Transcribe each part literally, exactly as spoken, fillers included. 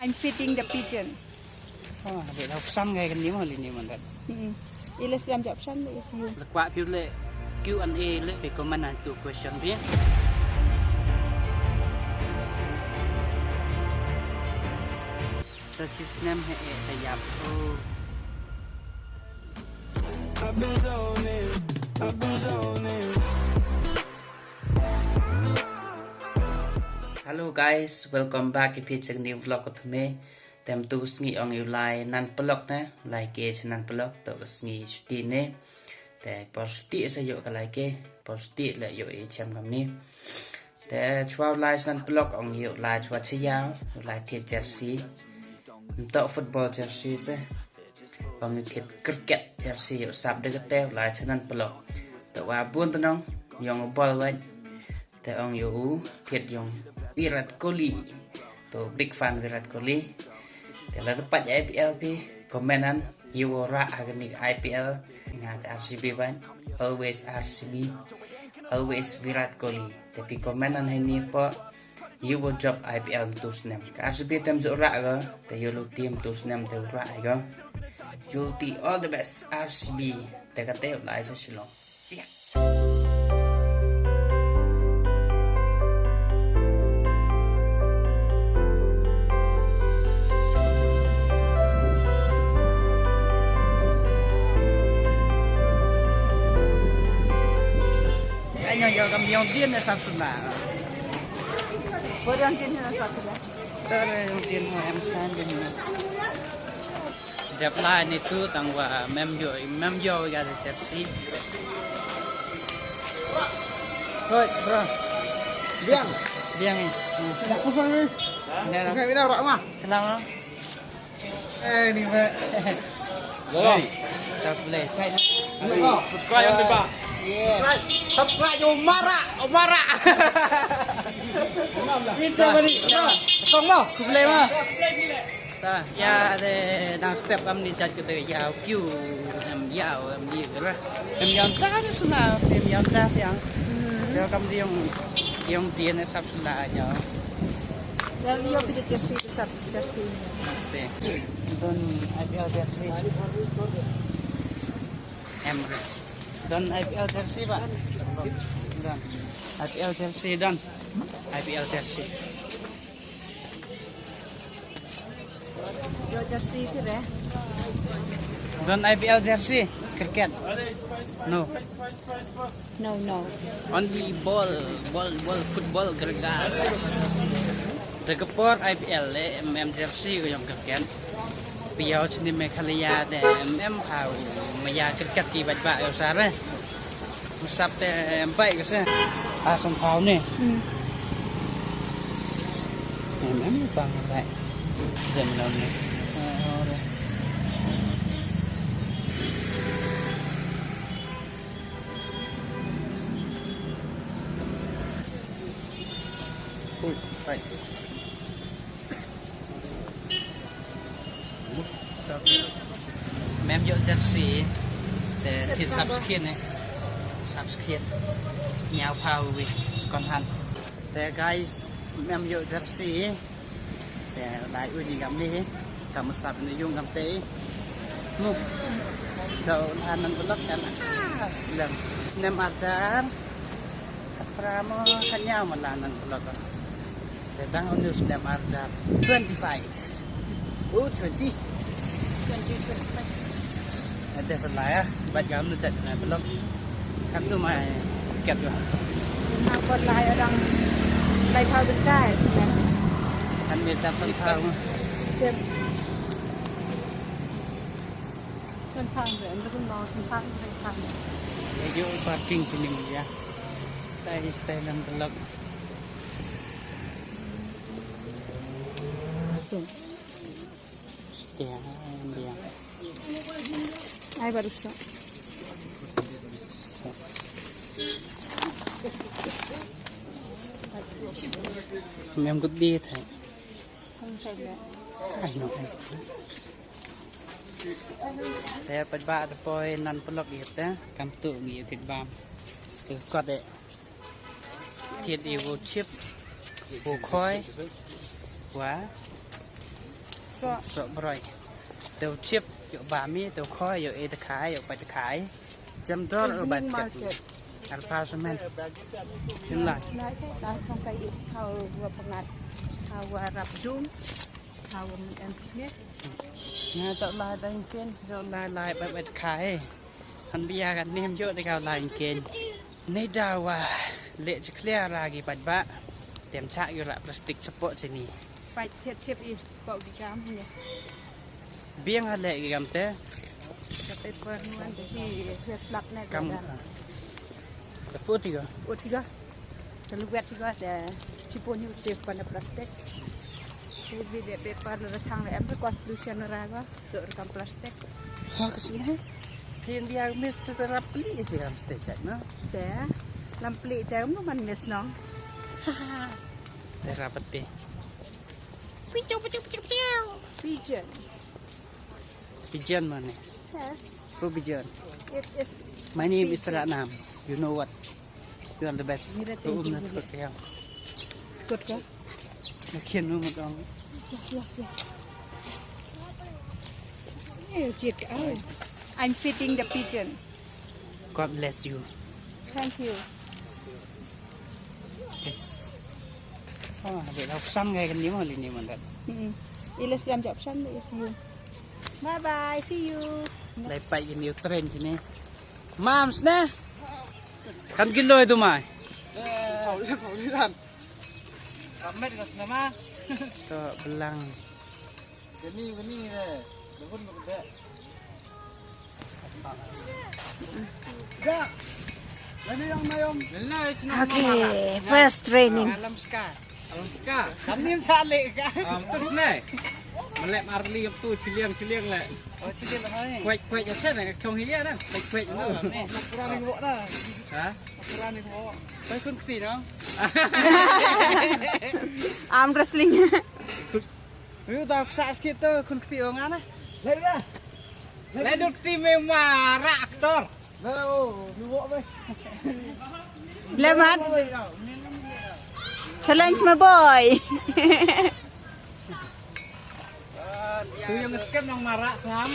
I'm feeding the pigeon. Oh, ada option kayak gini mah, ini mah. Hmm. Ila siam jawab san le is you. Lekwa piu le Q and A le, pe comment an tu question bi. Sa chi snem he e tayap. Oh. Hello guys, welcome back ïa phi cha ka new vlog ka thymme. Te mynta ka sngi ong ïa u lai Nan Pylok ne, lai ke cha Nan Pylok, to ka sngi shuti ne. Te por shuti sa ïoh ka lai ke, por shuti la ïoh i chem kam ni. Te chwa u lai cha Nan Pylok ong ïa u lai chwa cha ïaw, u lai thied jersey. Mynta football jersey se. Ong ïa thied cricket jersey ïa u sap de kate u lai cha Nan Pylok. Te wa bun tnong, ïong u bol wait. Te ong ïa u thied ïong Virat Kohli. To big fan Virat Kohli. Te la da pat I P L phi comment an ïa u rah ha kani ka I P L. Nga te R C B ban. Always R C B. Always Virat Kohli. Te phi comment an ha ini po ïa u jop I P L mynta u snem. Ka R C B te ym ju rah ka. Te ïa u team mynta u snem te u rah ka. Ïa u team all the best R C B. Te kate u lai sa Shillong. Siak. Anh ơi, giờ cầm dòng tiền là sao tụi bà? Có dòng tiền là sao tụi bà? Tớ đây dòng tiền mà em sang tiền mà. Dep lai ni tu tang wa mem yo, mem yo ga de jersey. Hoi, bro. Biang. Biang ni. Nak pesan ni? Ni lah. Pesan ni dah rak mah. Kenal lah. Eh, ni, Mat. Hey. Tak boleh. Subscribe yang depan. Yeah. Subscribe je Umara, Umara. Bisa balik. Kong mau? Aku boleh mah. Ta, ïa, de, dang step kam ni jat kata ïa, kiew, em, ïa, em, ïa, ra. Em, ïa, ta, ni sula, em, ïa, ta, ïa. Hmm. Ïa, kam di ïong, ïong di ne sap sula, ïa. Ïa, ïa, phi de jersey, sap jersey. Te. Don I P L jersey. Em, ra. Don I P L jersey, ba. Don. I P L jersey, don. I P L jersey. Yo jersey phi re? Don I P L jersey, cricket. No. No, no. Only ball, ball, ball, football, cricket. Te ka por I P L le, em, em jersey ka ïong cricket. Phi ïa u chini Meghalaya te, em, em ha u maya cricket ki bad ba ïa u sare. Sap te em bai ka se. A san phau ne. Hmm. Em em pang bai. Jem lo ne. Ui, bai. Mem ïoh jersey te thied subscribe ne. Subscribe. Ngiaw pha wi skon han. Te guys, mem ïoh jersey. Te lai u ni kam ni. Kam sap ni yung kam te. Mu. Jauh han nan belok kan. Ah, snem. Snem arjar. Pramo kanya malanan vlog. Te dang u news dem arjar twenty-five. Oh, twenty. Twenty, twenty-five. Ada salah ya. Bat jam nu chat na vlog. Kan tu mai ket tu. Nak kot lai orang lai thousand guys. Kan mir tam san thau. Yep. San thau, anda pun mau san thau, san thau. Ayo parking sini ya. Stay, stay dalam blok. Sekian dia. Ai baru sa. Mem kut di thai. Ai no. Te pat ba te poi nan pelok ïa te kam tu ngi ïa thit bam. Te kot de. Thit i wo chip. Wo khoi. Wa. Sok broi. Teu chip, ïoh bami, teu khoi, ïoh e teu khai, ïoh pai teu khai. Jam dor, ïoh bat chip. Arphew samen. Jin lai. Lai, lai, thong kai i, thau wa pangat, thau wa rap dum, thau wa men em sngeh. Nga jok lai dang ken, jok lai lai bai bai khai. Han bia kan nem jok de kau lai ken. Nei da wa leh jiklia ra gi bat ba. Tem chak yu ra plastik chapo chini. Pai thiat chip i, pok gi kam hanya. Biang ha leh gi kam te. Ka paper nuan te hi, hi slap ne Kam. Ka. Te put tiga. Put tiga. Te luwet tiga te. Chipon hi save pan plastik. Hi bi de paper le thang le em cost pollution ra ga. Te kam plastik. Ha ka sini. Phin dia mis te rap pli te kam ste chak no. Te. Lam pli te mo man mis no. Te rap te. Pichau, pichau, pichau, pichau. Pigeon. Pigeon mane. Yes. Who pigeon? It is. My name is Pigeon. Ratnam. You know what? You are the best. Mira, thank you. Who not good, yeah. Good ka? I can't know what wrong. Yes, yes, yes. Eh, Jit, oh. I'm feeding the pigeon. God bless you. Thank you. Yes. Oh, ada dah pesan gaya kan ni mah, ni mah dah. Hmm. Ila siam jap san deh, see you. Bye bye, see you. Lai pai ini train sini. Mam sne. Kan gilo itu mai. Eh, kau bisa kau lihat. Ramet kau sene mah. Tu belang. Kani, kani, eh. Dukun, dukun, dek. Dak. Kani yang mayom. Lena, it's not Okay, Mama. First training. Alam ska. Alam ska. Kani yang salik, Kak. Ah, betul, sini. Melek marli tu, ciliang, ciliang, lek. Oh, ciliang, hai. Kuat, kuat, ya, sana, chong hiya, dah. Kuat, kuat, tu. Oh, ni. Kurang ni, bawa dah. Ha? Kurang ni, bawa. Kau kun kesi, no? Arm wrestling. Yu ta ksa skit tu kun kti ong ana. Lai da. Lai dut kti me mara aktor. Lai o, mi wok me. Lemat. Challenge my boy. Tu yang skip nang mara sam.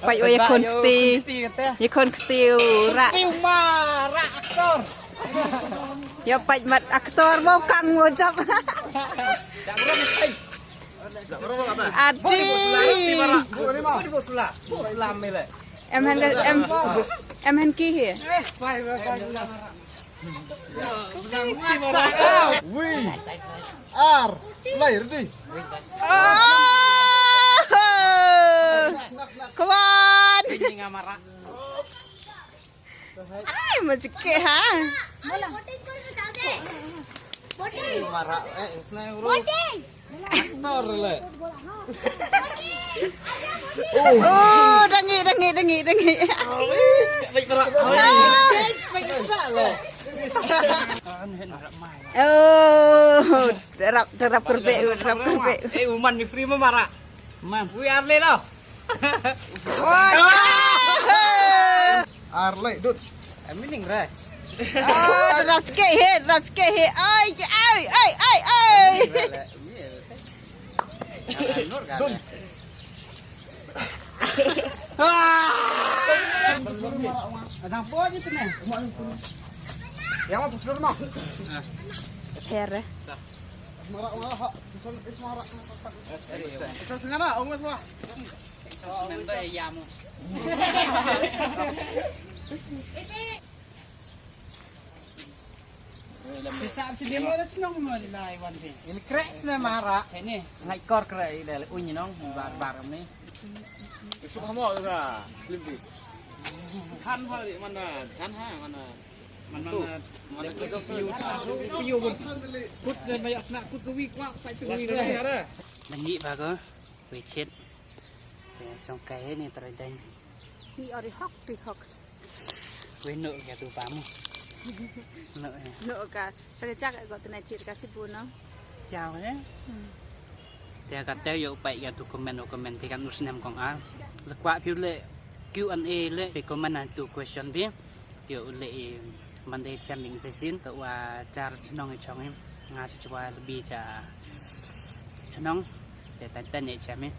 Pait wa ïakhun kti. Ïakhun kti u rah. Kti u ma rah aktor. Ïa pait mat aktor mo kang mo jop. Ati. Em han em em han ki hi. Wi. Ar. Lai, ready. Oh! Come on! Ai, ma jike ha. Mara, eh, isna uru. Actor le. Oh, dangi, dangi, dangi, dangi. Baik, baik, baik. Oh, terap, terap kerbek, terap kerbek. Eh, uman ni free ma mara. Man. We are late tau. Ar late, dude. Em, meaning, right? Ah, terap sikit, hit, terap sikit, hit. Ai, ai, ai, ai, ai. Dun. Ah! Ada apa aja tu ni? Yang apa sudah mah? Hair, eh. Marak, marak, ha. Pesan, eh, marak. Pesan sengana, ong mas, wah. Sementara ya mu. Bisa sih dia ada senang mau di lain wan sih. Ini krek sene mara. Ini. Ngai kor krek ini le unyi nong bar bar ni. Isuk hamo tu ka. Limpi. Chan ha di mana? Chan ha mana? Mana? Mana? Piu. Piu pun. Kut dan banyak senak kut kewi kuak tak curi. Last day ada. Ngi ba ko. Wei chet. Te chong kai ni trai dang. Ni ori hok ti hok. Wei no ka tu pa mu. No eh. No ka. Sa ka chak ko tena chet ka si bu no. Chao eh. Hmm. Te ka te yo pai ka tu comment o comment phi kan u snem kong a. Le kwah phi le Q and A le phi comment na tu question phi. Yo le i Monday chem ing se sin to wa char chnong i chong i. Nga sa chuwa lbi cha chnong te tan tan ne cha me.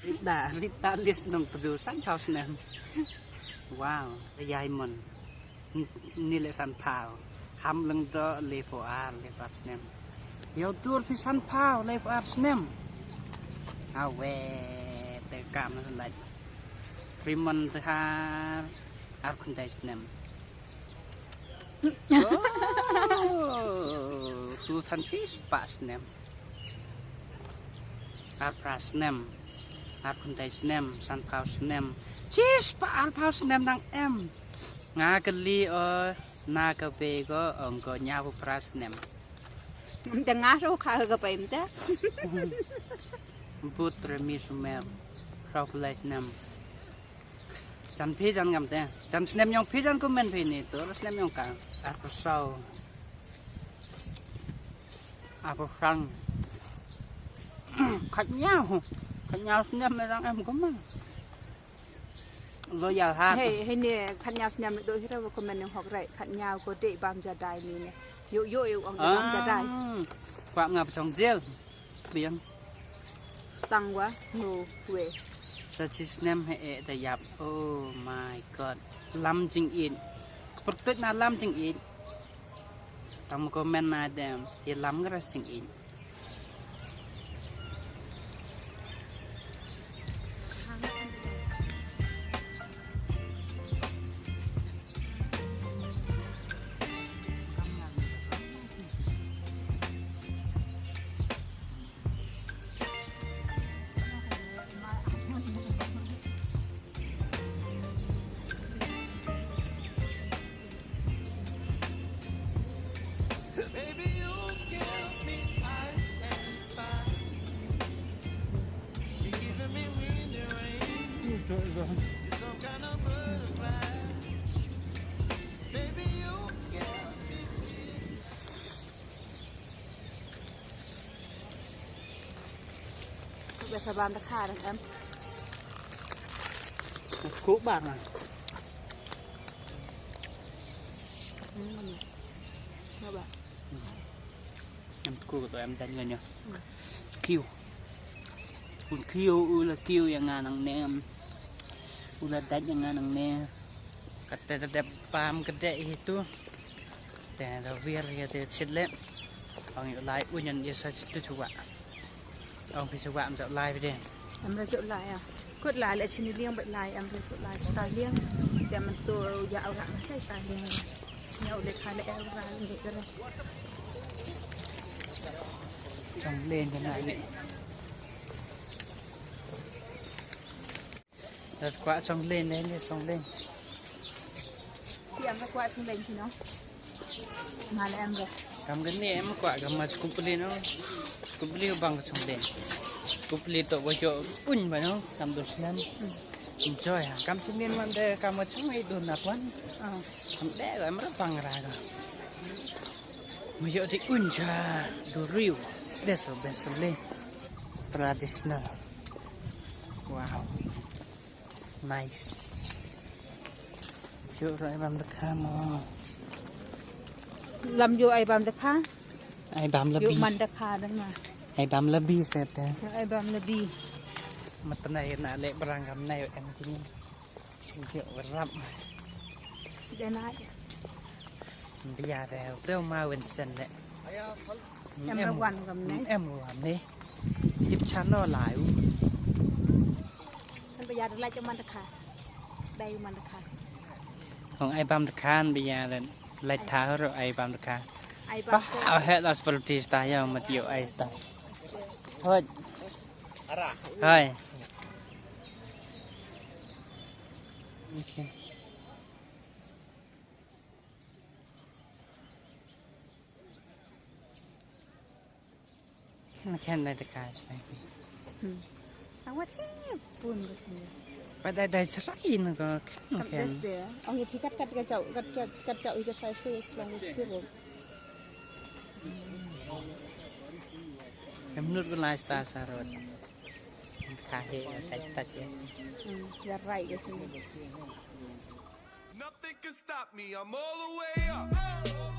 Rita, Rita Lis nong pdu san phaw snem. Wow, yai mon. Ni le san phaw. Ham leng do le phaw ar le phaw snem. Yow dur phi san phaw le phaw ar snem. Awe, te kam na lai. Rimon te har ar khyndai snem. Oh, tu than chispah snem. Ar phra snem. Ar khyndai snem, san phaw snem. Chispah ar phaw snem nang em. Nga kali o na ka be go ong go nyaw phra snem. Mte nga ro kha ka pai mte. But re mi sumer. Phaw phlai snem. Jan phi jan ngam te. Jan snem yong phi jan comment phi ni tu snem yong ka. Ar phaw saw. Ar phaw sang. Khat nyaw. Khat nyaw snem me rang em comment. Loyal ha. Hey, hey ne khat nyaw snem do hira comment ne hok rai. Khat nyaw ko de bam ja dai ni ne. Yo yo yo ong de bam ja dai. Kwah nga pachong jel. Biang. Tang wa no we. Sa chi snem he e da yap. Oh my god. Lam jing in. Pertut na lam jing in. Tang mo comment na dem. Ye lam ngras jing in. Biasa bam da kha dang em. Ku bar na. Hmm. Ngaba? Em tku ko em dan ngan ya. Kiu. Un kiu u la kiu ya nga nangne. U la dan ya nga nangne. Kata da dep pam kede itu. Te da wir ya te chit le. Ong yu lai u nyan ya sa chit tu chuwa. Ong phi chuwa am sa lai phi de. Am ra chuwa lai ya. Kut lai le chini liang bet lai am ra chuwa lai sta liang. Te man tu ya au ra ma chai ta liang. Snya u le kha le au ra le kere. Chong len ka nai le. Rat kwah chong len ne ne chong len. Ti am kwah chong len ti no. Mal em ro. Kam kane em kwah kam ma chukupli no. Chukupli bang chong len. Chukupli to bo jo un ba no kam dos nan. Enjoy ha. Kam chong len wan de kam ma chong ai do na wan. Kam de em ra bang ra ga. Ma jo di un cha do riu. Beso beso le. Traditional. Wow. Nice. Yo ro ai bam dakha mo. Lam yo ai bam dakha. Ai bam labi. Yo man dakha dang na. Ai bam labi sete. Yo ai bam labi. Matna ina le barang kam na yo em jini. Yo rap. Dena. Bia de te ma wen sen le. Em ra wan kam ne. Em wan ne. Tip chano lai u. Kan bia de lai man dakha. Dai man dakha. Hong ai bam dakha bia de lai tha ro ai bam dakha. Ai bam. Ba he las politis ta ya mat yo ai ta. Hoi. Ara. Hoi. Okay. Khen khen dai ta kai. Hmm. Awa chi pun ko sini. Pa dai dai sarai no ko khen khen. Des de. Ang ki kat kat ka chau kat kat kat chau ka sai sui selong sui ro. Em nut ko lai sta sarot. Ka he ka tak ya. Hmm. Ya rai ko sini. Nothing can stop me, I'm all the way up.